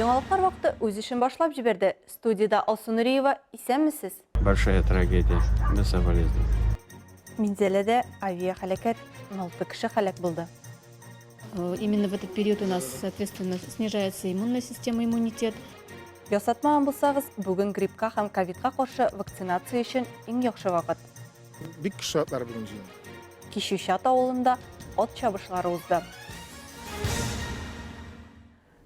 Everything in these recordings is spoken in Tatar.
Яңалыклар вакыты үз эшен башлап җибәрде. Студиядә Алсу Нуриева, исәнмесез? Большая трагедия. Мы соболезнуем. Минзәләдә авиаһәлакәт, 16 кеше һәлак булды. Э, именно в этот период у нас, соответственно, снижается иммунная система, иммунитет. Ясатмаган булсагыз, бүген гриппка һәм ковидка каршы вакцинация өчен иң яхшы вакыт. Бик көчле атлар бүген җыен. Кичүчат авылында ат чабышлары узды.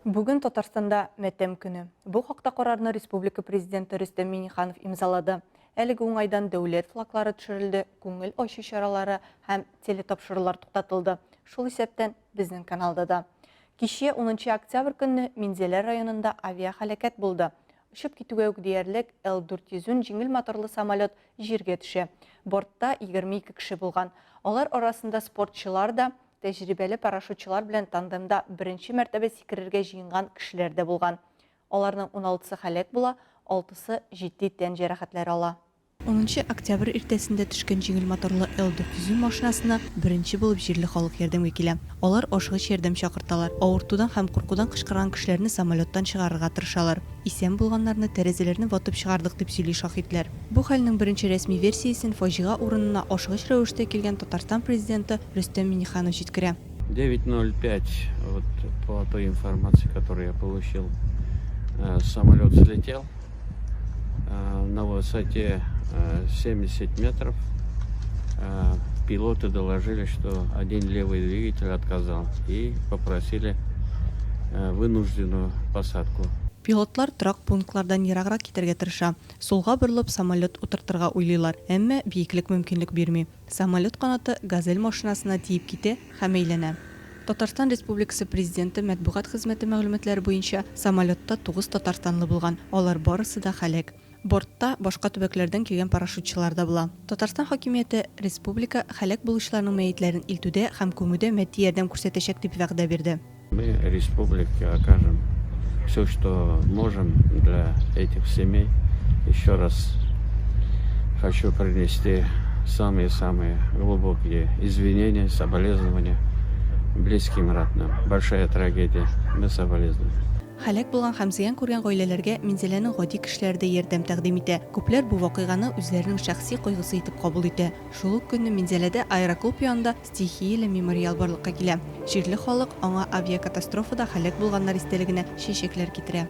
Бүген Татарстанда матәм көне. Бу хакта карарны республика Президенты Рөстәм Миңнеханов имзалады. Әлеге уңайдан дәүләт флаглары төшерелде, күңел ачу чаралары һәм телетапшырулар туктатылды. Шул исәптән, безнең каналда да. Кичә, унынчы октябрь көнне Минзәлә районында авиаһәлакәт булды. Очып китүгә үк диярлек Л-410 җиңел моторлы самолет җиргә төшә. Бортта 22 кеше булган. Алар арасында спортчылар да, тәҗрибәле парашютчылар белән тандемда беренче мәртәбә сикерергә җыенган кешеләр дә булган. Аларның уналтысы һәлак була, алтысы җитди тән җәрәхәтләре ала. Унынчы октябрь иртәсендә төшкән җиңел моторлы Л-410 машинасына беренче булып җирле халык ярдәмгә килә. Алар ашыгыч ярдәм чакырталар, авыртудан һәм куркудан кычкырган кешеләрне самолеттан чыгарырга тырышалар. Исән булганнарны тәрәзәләрне ватып чыгардык, дип сөйли шаһитләр. Бу хәлнең беренче рәсми версиясен фаҗига урынына ашыгыч рәвештә килгән Татарстан Президенты Рөстәм Миңнеханов җиткерә. 9:05, вот по той информации, которую я получил, самолет взлетел на высоте 70 метров. Пилоты доложили, что один левый двигатель отказал и попросили вынужденную посадку. Пилотлар торак пунктлардан ераграк китәргә тырыша. Сулга борылып, самолет утыртырга уйлыйлар, әмма биеклек мөмкинлек бирми. Самолет канаты Газель машинасына тиеп китә һәм әйләнә. Татарстан Республикасы Президенты матбугат хезмәте мәгълүматлары буенча, самолетта тугыз татарстанлы булган, алар барысы да һәлак. Бортта башка төбәкләрдән килгән парашютчылар да була. Татарстан хакимияте республика һәлак булучыларның мәетләрен илтүдә һәм күмүдә матди ярдәм күрсәтәчәк дип вәгъдә бирде. Мы республике окажем все, что можем для этих семей. Еще раз хочу принести самые-самые глубокие извинения, соболезнования близким, родным. Большая трагедия. Мы соболезнуем. Һәлак булган һәм зыян күргән гаиләләргә Минзәләнең гади кешеләре дә ярдәм тәкъдим итә. Күпләр бу вакыйганы үзләренең шәхси кайгысы итеп кабул итә. Шул ук көнне Минзәләдә аэроклуб янында Стихияле мемориал барлыкка килә. Җирле халык аңа авиакатастрофада һәлак булганнар истәлегенә чәчәкләр китерә.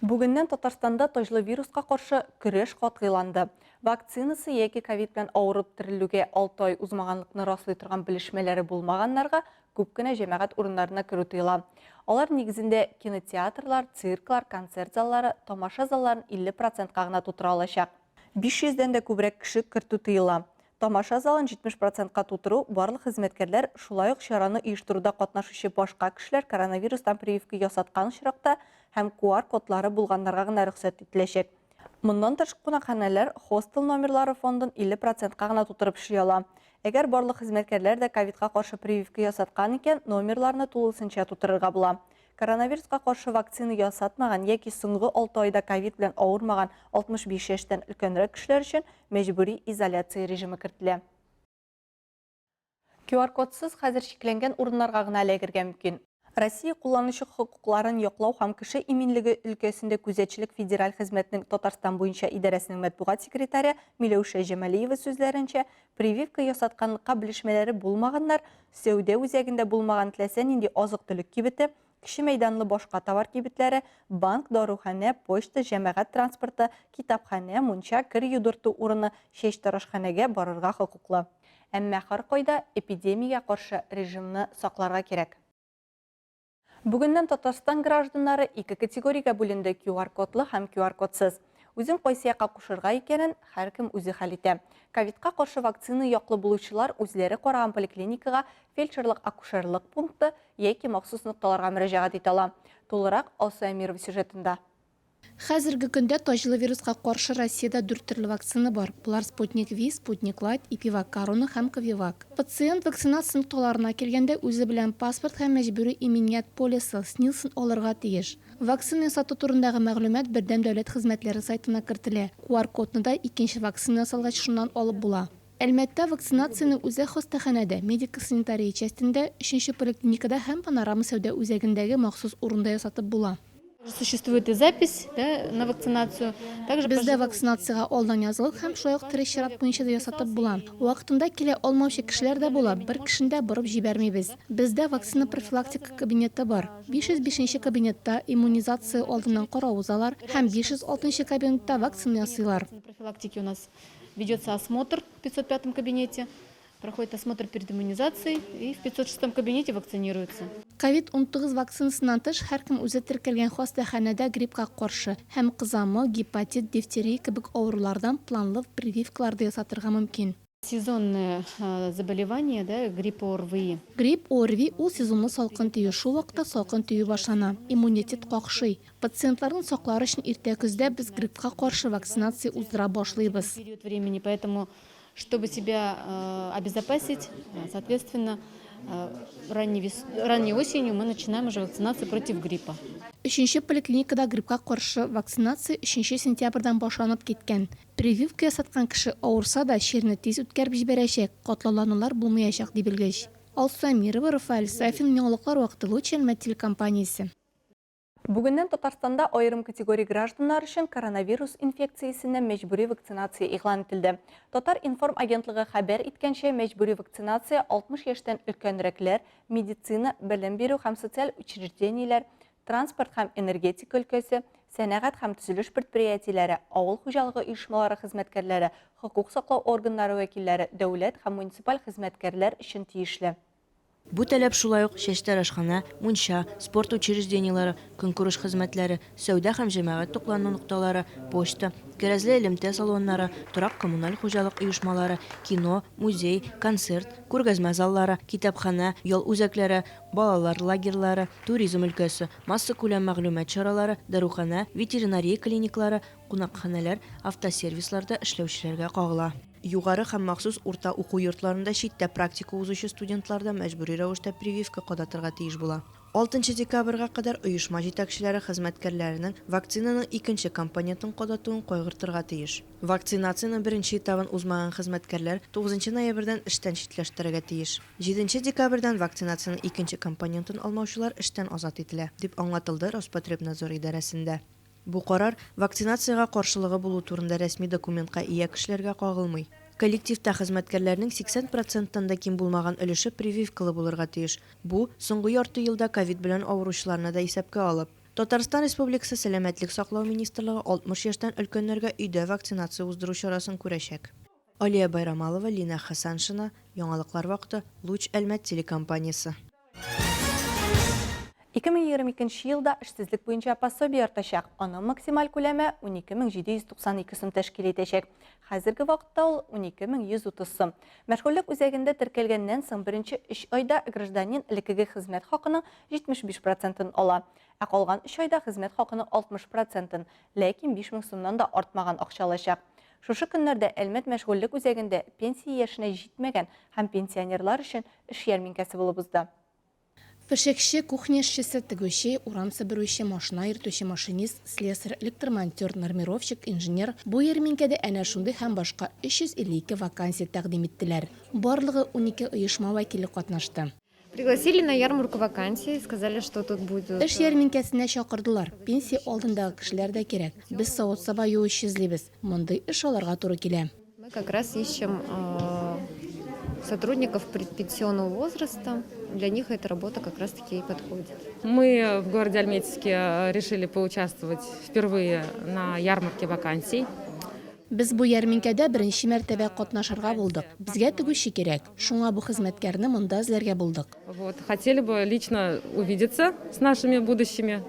Бүгеннән Татарстанда таҗлы вируска каршы көрәш катгыйланды. Вакцинасы яки ковид белән авырып терелүгә 6 ай узмаганлыкны раслый торган белешмәләре булмаганнарга күп кенә җәмәгать урыннарына керү тыела. Алар нигезендә кинотеатрлар, цирклар, концерт заллары, тамаша залларын 50 процентка гына тутыра алачак. 500 дән дә күбрәк кеше кертү тыела. Тамаша залын 70 процентка тутыру барлык хезмәткәрләр, шулай ук чараны оештыруда катнашучы башка кешеләр коронавирустан прививка ясаткан очракта һәм QR-кодлары булганнарга гына рөхсәт ителәчәк. Моннан тыш, кунакханәләр хостел номерлары фондын 50 процентка гына тутырып эшли ала. Әгәр барлык хезмәткәрләр дә ковидка каршы прививка ясаткан икән, номерларны тулысынча тутырырга була. Коронавируска каршы вакцина ясатмаган яки соңгы алты айда ковид белән авырмаган 65 яшьтән өлкәнрәк кешеләр өчен мәҗбүри изоляция режимы кертелә. QR-кодсыз хәзер чикләнгән урыннарга гына эләгергә мөмкин. Россия кулланучы хокукларын яклау һәм кеше иминлеге өлкәсендә күзәтчелек федераль хезмәтенең Татарстан буенча идарәсенең матбугат секретаре Миләүшә Җамалиева сүзләренчә, прививка ясатканлыкка белешмәләре булмаганнар сәүдә үзәгендә булмаган теләсә нинди азык-төлек кибете, кече мәйданлы башка товар кибетләре, банк, даруханә, почта, җәмәгать транспорты, китапханә, мунча, кер юдырту урыны, чәчтарашханәгә барырга хокуклы. Әмма һәркайда эпидемиягә каршы режимны сакларга кирәк. Бүгеннән Татарстан гражданнары ике категориягә бүленде, QR-кодлы һәм QR-кодсыз. Үзен кайсы якка кушырга икәнен һәркем үзе хәл итә. Ковидка каршы вакцина яклы булучылар үзләре караган поликлиникага, фельдшерлык-акушерлык пункты яки махсус нокталарга мөрәҗәгать итә ала. Тулырак Алсу Әмирова сюжетында. Хәзерге көндә таҗлы вируска каршы Россиядә дүрт төрле вакцина бар. Болар Спутник Ви, Спутник Лайт, Ипивак Корона һәм Ковивак. Пациент вакцинация нокталарына килгәндә үзе белән паспорт һәм мәҗбүри иминият полисы, СНИЛСын алырга тиеш. Вакцина ясату турындагы мәгълүмат Бердәм дәүләт хезмәтләре сайтына кертелә. QR-кодны да икенче вакцина ясалгач шуннан алып була. Әлмәттә вакцинацияне үзәк хастаханәдә, медико-санитария частендә, өченче поликлиникада һәм Панорама сәүдә үзәгендәге махсус урында ясатып була. Существует и запись, да, на вакцинацию. Также Бездә вакцинациягә алдан язылып һәм шулай ук тере чират буенча да ясатып була. Вакытында килә алмаучы кешеләр дә була, бер кешене дә борып җибәрмибез. Бездә вакцина-профилактика кабинеты бар. 505 нче кабинетта иммунизация алдыннан карау узалар һәм 506 нчы кабинетта вакцина ясыйлар. Профилактики у нас ведется осмотр в 505 кабинете. Проходит осмотр перед иммунизацией и в 506 кабинете вакцинируются. Ковид-19 вакцинасыннан тыш, һәркем үзе теркәлгән хастаханәдә гриппка каршы һәм кызамык, гепатит, дифтерия кебек авырулардан планлы прививкалар да ясатырга мөмкин. Сезонное заболевание, да, грипп ОРВИ. Грипп ОРВИ ул сезонлы салкын тию, шул вакытта салкын тию башлана, иммунитет какшый. Пациентларны саклар өчен иртә көздә без гриппка каршы вакцинация уздыра башлыйбыз. Период времени, поэтому Чтобы себя обезопасить, соответственно, ранней вес, ранней осенью мы начинаем уже вакцинацию против гриппа. Өченче поликлиникада гриппка каршы вакцинация өченче сентябрьдән башланып киткән. Прививка ясаткан кеше авырса да, чирне тиз үткәреп җибәрәчәк, катлауланулар булмаячак, ди белгеч. Алсу Әмирова, Рафаэль Сафин, Яңалыклар вакыты, Луч Әлмәт телекомпаниясе. Бүгеннән Татарстанда аерым категория гражданнар өчен коронавирус инфекциясеннән мәҗбүри вакцинация игълан ителде. Татар-информ агентлыгы хәбәр иткәнчә, мәҗбүри вакцинация 60 яшьтән өлкәнрәкләр, медицина, белем бирү һәм социаль учреждениеләр, транспорт һәм энергетика өлкәсе, сәнәгать һәм төзелеш предприятиеләре, авыл хуҗалыгы оешмалары хезмәткәрләре, хокук саклау органнары вәкилләре, дәүләт һәм муниципаль хезмәткәрләр өчен тиешле. Бу таләп шулай ук чәчтарашханә, мунча, спорт учреждениеләре, көнкүреш хезмәтләре, сәүдә һәм җәмәгать туклану нокталары, почта, кәрәзле элемтә салоннары, торак-коммуналь хуҗалык оешмалары, кино, музей, концерт, күргәзмә заллары, китапханә, ял үзәкләре, балалар лагерьлары, туризм өлкәсе, массакүләм мәгълүмат чаралары, даруханә, ветеринария клиниклары, кунакханәләр, автосервисларда эшләүчеләргә кагыла. Югары һәм махсус урта уку йортларында читтә практика узучы студентлар да мәҗбүри рәвештә прививка кадатырга тиеш була. Алтынчы декабрьгә кадәр оешма җитәкчеләре хезмәткәрләренең вакцинаның икенче компонентын кадатуын кайгыртырга тиеш. Вакцинациянең беренче этабын узмаган хезмәткәрләр тугызынчы ноябрьдән эштән читләштерергә тиеш. Җиденче декабрьдән вакцинациянең икенче компонентын алмаучылар эштән азат ителә, дип аңлатылды Роспотребнадзор идарәсендә. Бу карар вакцинациягә каршылыгы булу турында рәсми документка ия кешеләргә кагылмый. Коллективта хезмәткәрләрнең 80 проценттан да ким булмаган өлеше прививкалы булырга тиеш. Бу, соңгы ярты елда ковид белән авыручыларны да исәпкә алып. Татарстан Республикасы Сәламәтлек саклау министрлыгы 60 яшьтән өлкәннәргә өйдә вакцинация уздыру чарасын күрәчәк. Алия Байрамалова, Лина Хәсәншина, Яңалыклар вакыты, Луч Әлмәт телекомпаниясе. 2022 нче елда эшсезлек буенча пособие артачак, аның максималь күләме 12792 сум тәшкил итәчәк. Хәзерге вакытта ул 12130 сум. Мәшгульлек үзәгендә теркәлгәннән соң беренче өч айда гражданин элеккеге хезмәт хакының 75 процентын ала, ә калган өч айда хезмәт хакының 60 процентын, ләкин 5000 сумнан да артмаган акча алачак. Шушы көннәрдә Әлмәт мәшгульлек үзәгендә пенсия яшенә җитмәгән һәм пенсионерлар өчен эш ярминкәсе булып узды. Пешекче, кухня эшчесе, тегүче, урам себерүче, машина йөртүче, машинист, слесарь, электромонтер, нормировщик, инженер, бу ярминкәдә әнә шундый һәм башка 352 вакансия тәкъдим иттеләр. Барлыгы 12 оешма вәкиле катнашты. Пригласили на ярмарку вакансий, сказали, что тут будут. Эш ярминкәсенә чакырдылар. Пенсия алдындагы кешеләр дә кирәк. Без савыт-саба юучы эзлибез. Мондый эш аларга туры килә. Мы как раз ищем сотрудников предпенсионного возраста. Для них эта работа как раз таки и подходит. Мы в городе Альметьевске решили поучаствовать впервые на ярмарке вакансий. Без бу ярминкәдә беренче мәртәбә катнашырга булдык. Безгә тегүче кирәк. Шуңа бу хезмәткәрне монда эзләргә булдык. Вот, хотели бы лично увидеться с нашими будущими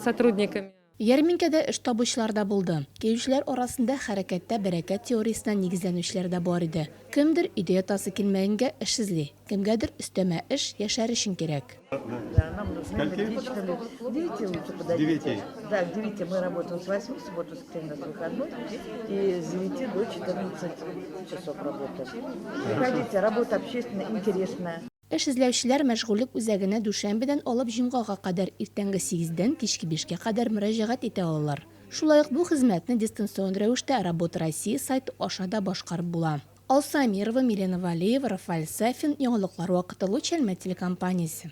сотрудниками. Ярминкәдә эш табучылар да булды. Килүчеләр арасында хәрәкәттә бәрәкәт теориясенә нигезләнүчеләр дә бар иде. Кемдер өйдә ятасы килмәгәнгә эш эзли, кемгәдер өстәмә эш, яшәр өчен кирәк. Эш эзләүчеләр мәшгульлек үзәгенә дүшәмбедән алып җомгага кадәр иртәнге сигездән кичке бишкә кадәр мөрәҗәгать итә алалар. Шулай ук бу хезмәтне дистанцион рәвештә Работа России сайты аша да башкарып була. Алсу Әмирова, Милена Вәлиева, Рафаэль Сафин, Яңалыклар вакыты, Луч Әлмәт телекомпаниясе.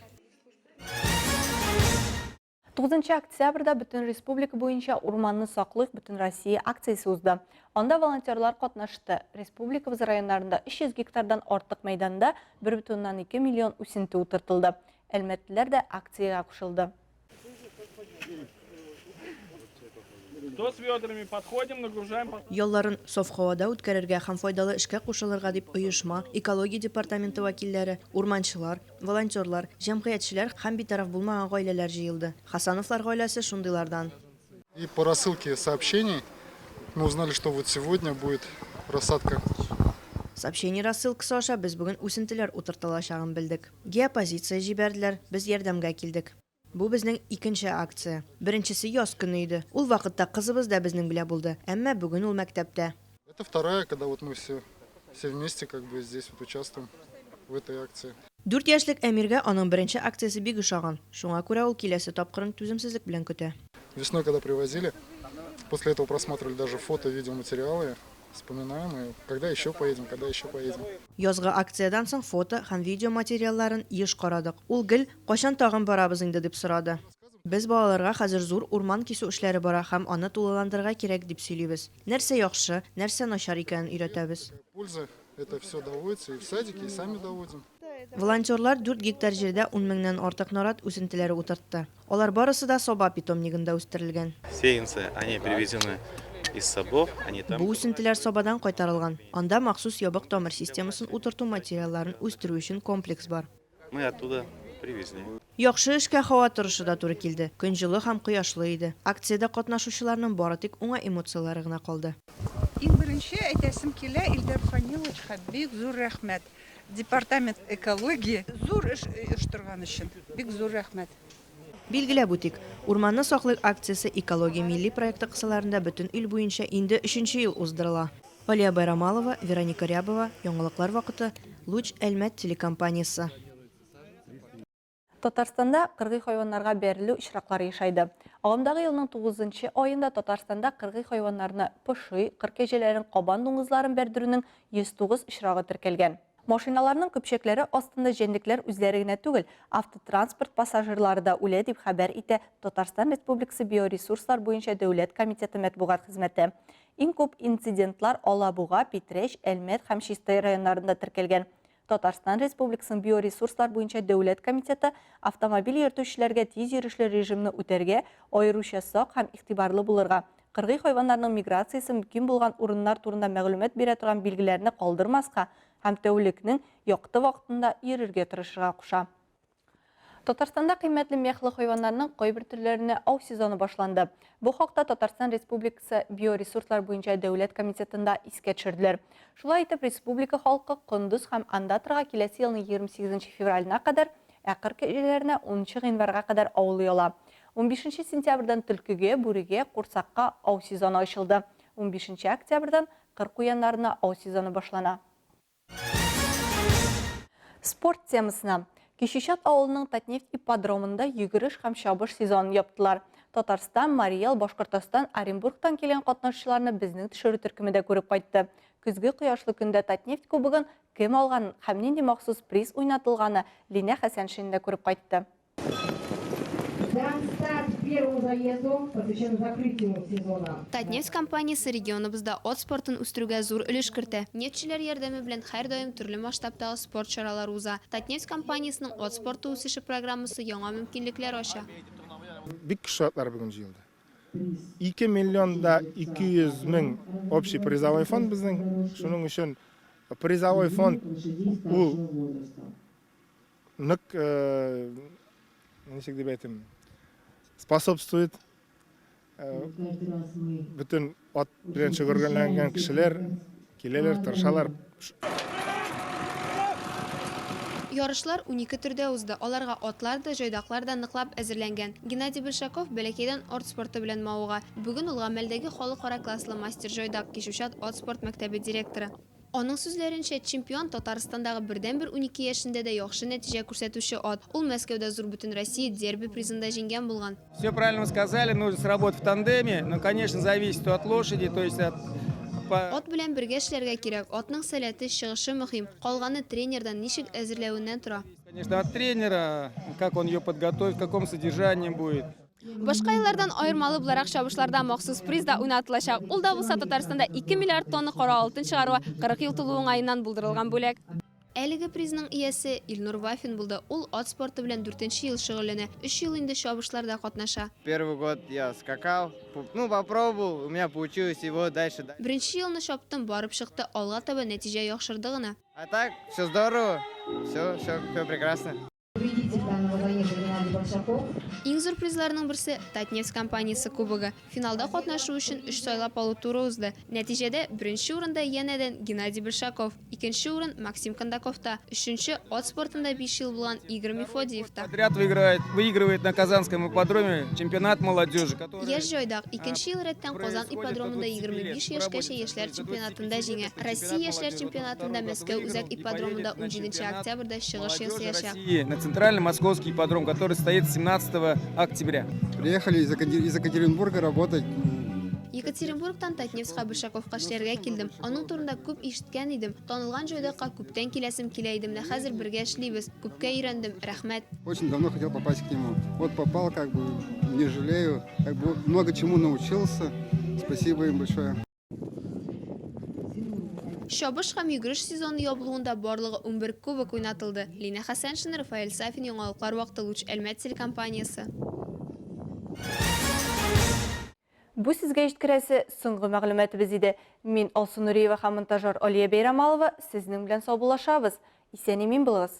9 октябрьдә бөтен республика буенча Урманны саклыйк Бөтенроссия акциясе узды. Анда волонтерлар катнашты. Республикабыз районнарында 300 гектардан артык мәйданда 1,2 миллион үсенте утыртылды. Әлмәтлеләр дә акциягә кушылды. Кто с ведрами, подходим, нагружаем. Ялларын саф һавада үткәрергә һәм файдалы эшкә кушылырга дип оешма, экология департаменты вәкилләре, урманчылар, волонтерлар, җәмгыятьчеләр һәм битараф булмаган гаиләләр җыелды. Хасановлар гаиләсе шундыйлардан. И по рассылке сообщений мы узнали, что вот сегодня будет рассадка. Сообщение рассылкасы аша без бүген үсентеләр утыртылачагын белдек. Геопозиция җибәрделәр, без ярдәмгә килдек. Бу безнең икенче акция. Беренчесе яз көне иде. Ул вакытта кызыбыз да безнең белә булды, әмма бүген ул мәктәптә. Это вторая, когда вот мы все, все вместе как бы здесь вот участвуем в этой акции. Дүрт яшьлек Әмиргә аның беренче акциясе бик ошаган, шуңа күрә ул киләсе тапкырын түземсезлек белән көтә. Весной, когда привозили, после этого просматривали даже фото, видеоматериалы, вспоминаем, и когда еще поедем, когда еще поедем. Язгы акциядән соң фото һәм видео материалларын еш карадык. Ул гел, Кайчан тагын барабыз инде, дип сорады. Без балаларга хәзер зур урман кисү эшләре бара һәм аны тулыландырырга кирәк, дип сөйлибез. Нәрсә яхшы, нәрсә начар икәнен өйрәтәбез. Польза, это все доводится и в садике, и сами доводим. Волонтерлар дүрт гектар җирдә ун меңнән артык нарат үсентеләре утыртты. Алар барысы да Саба питомнигында үстерелгән. Сеянцы, они привезены из Сабов, они там. Бу үсентеләр Сабадан кайтарылган. Анда махсус ябык тамыр системасын утырту материалларын үстерү өчен комплекс бар. Мы оттуда привезли. Яхшы эшкә һава торышы да туры килде, көн җылы һәм кояшлы иде. Акциядә катнашучыларның бары тик уңай эмоцияләре генә калды. Иң беренче әйтәсем килә, Илдар Фаниловичка бик зур рәхмәт. Департамент экологии зур эш оештырган өчен бик зур рәхмәт. Билгеләп үтик, Урманны саклыйк акциясе Экология милли проекты кысаларында бөтен ил буенча инде өченче ел уздырыла. Алия Байрамалова, Вероника Рябова, Яңалыклар вакыты, Луч Әлмәт телекомпаниясе. Татарстанда кыргый хайваннарга бәрелү очраклары ешайды. Агымдагы елның тугызынчы аенда Татарстанда кыргый хайваннарны, поши, кыр кәҗәләрен, кабан дуңгызларын бәрдерүнең 109 очрагы теркәлгән. Машиналарның көпчәкләре астында җәнлекләр үзләре генә түгел, автотранспорт пассажирлары да үлә, дип хәбәр итә Татарстан Республикасы Биоресурслар буенча дәүләт комитеты матбугат хезмәте. Иң күп инцидентлар Алабуга, Питрәч, Әлмәт һәм Чистай районнарында теркәлгән. Татарстан Республикасының Биоресурслар буенча дәүләт комитеты автомобиль йөртүчеләргә тиз йөрешле режимны үтәргә, аеруча сак һәм игътибарлы булырга, кыргый хайваннарның миграциясе мөмкин булган урыннар турында мәгълүмат бирә торган билгеләрне калдырмаска һәм тәүлекнең якты вакытында йөрергә тырышырга куша. Татарстанда кыйммәтле мехлы хайваннарның кайбер төрләренә ау сезоны башланды. Бу хакта Татарстан Республикасы Биоресурслар буенча дәүләт комитетында искә төшерделәр. Шулай итеп, республика халкы кондыз һәм андатрага киләсе елның 28 нче февраленә кадәр, ә кыр кәҗәләренә 10 нчы гыйнварга кадәр аулый ала. Унбишенче сентябрьдән төлкегә, бүрегә, курсакка ау сезоны ачылды. Унбишенче октябрьдән кыр куяннарына ау сезоны башлана. Спорт темасына. Кичүчат авылының Татнефть ипподромында йөгереш һәм чабыш сезонын яптылар. Татарстан, Марий Эл, Башкортостан, Оренбургтан килгән катнашучыларны безнең төшерү төркеме дә күреп кайтты. Көзге кояшлы көндә Татнефть кубогын кем алганын һәм нинди махсус приз уйнатылганы Линә Хәсәншина да күреп кайтты. Дан старт первому заезду, посвященному закрытию сезона. Татнефть компаниясе регионыбызда ат спортын үстерүгә зур өлеш кертә. Нефтьчеләр ярдәме белән һәрдаим төрле масштабтагы спорт чаралары уза. Татнефть компаниясенең ат спорты үсеше программасы яңа мөмкинлекләр ача. Бик көчле атлар бүген җыелды. 2 миллион да 200 мең общий призовой фонд безнең. Шуның өчен призовой фонд ул нык, ничек дип әйтим, способствует бөтен ат белән шөгыльләнгән кешеләр киләләр, тырышалар. Ярышлар 12 төрдә узды. Аларга атлар да, җайдаклар да ныклап әзерләнгән. Геннадий Большаков бәләкәйдән арт спорты белән мавыга. Бүген ул гамәлдәге халыкара класслы мастер-җайдак, Кичүчат ат спорт мәктәбе директоры. Аның сүзләренчә, чемпион, Татарстандагы бердәнбер 12 яшендә дә яхшы нәтиҗә күрсәтүче ат. Ул Мәскәүдә зур Бөтенроссия дерби призын да җиңгән булган. Все правильно вы сказали, нужно сработать в тандеме, но, конечно, зависит от лошади, то есть от по... Ат белән бергә эшләргә кирәк. Атның сәләте, чыгышы мөһим. Калганы тренердан, ничек әзерләвеннән тора. Конечно, от тренера, как он ее подготовит, в каком содержании будет. Башка еллардан аермалы буларак чабышларда махсус приз да уйнатылачак. Ул да булса Татарстанда 2 миллиард тонна кара алтын чыгаруга 40 ел тулу уңаеннан булдырылган бүләк. Әлеге призның иясе Илнур Вафин булды. Ул ат спорты белән дүртенче ел шөгыльләнә. Өч ел инде чабышларда катнаша. Первый год я скакал, ну, попробовал, у меня получилось, и вот дальше. Беренче елны чаптым, барып чыкты, алга таба нәтиҗә яхшырды гына. А так, все здорово, все, все, все прекрасно. Победитель данного заезда Геннадий Большаков. Иң зур призларның берсе, Татнефть компаниясе кубогы. Финалда катнашу өчен өч сайлап алу туры узды. Нәтиҗәдә, беренче урында янәдән Геннадий Большаков, икенче урын, Максим Кондаковта, өченче, ат спортында биш ел булган Игорь Мефодиевта. Подряд выиграет, выигрывает на Казанском ипподроме чемпионат молодежи, который Яшь җайдак, икенче ел рәттән Казан ипподромында 25 яшькәчә яшьләр чемпионатында җиңә. Россия яшьләр чемпионатында Мәскәү үзәк ипподромында унҗиденче октябрьдә чыгыш ясаячак. На центральный московский ипподром, который состоится 17 октября. Приехали из Екатеринбурга работать. Екатеринбургтан Татнефтька Большаковка эшләргә килдем. Аның турында күп ишеткән идем. Танылган җайдакка күптән киләсем килә иде. Менә хәзер бергә эшлибез. Күпкә өйрәндем. Рәхмәт. Очень давно хотел попасть к нему. Вот попал, как бы не жалею. Как бы много чему научился. Спасибо им большое. Чабыш һәм йөгереш сезоны ябылуында барлыгы 11 кубок уйнатылды. Линә Хәсәншина, Рафаэль Сафин, Яңалыклар вакыты, Луч Әлмәт телекомпаниясе. Бу сезгә җиткерәсе соңгы мәгълүматыбыз иде. Мин Алсу Нуриева һәм монтажер Алия Бәйрамалова сезнең белән саубуллашабыз. Исән-имин булыгыз!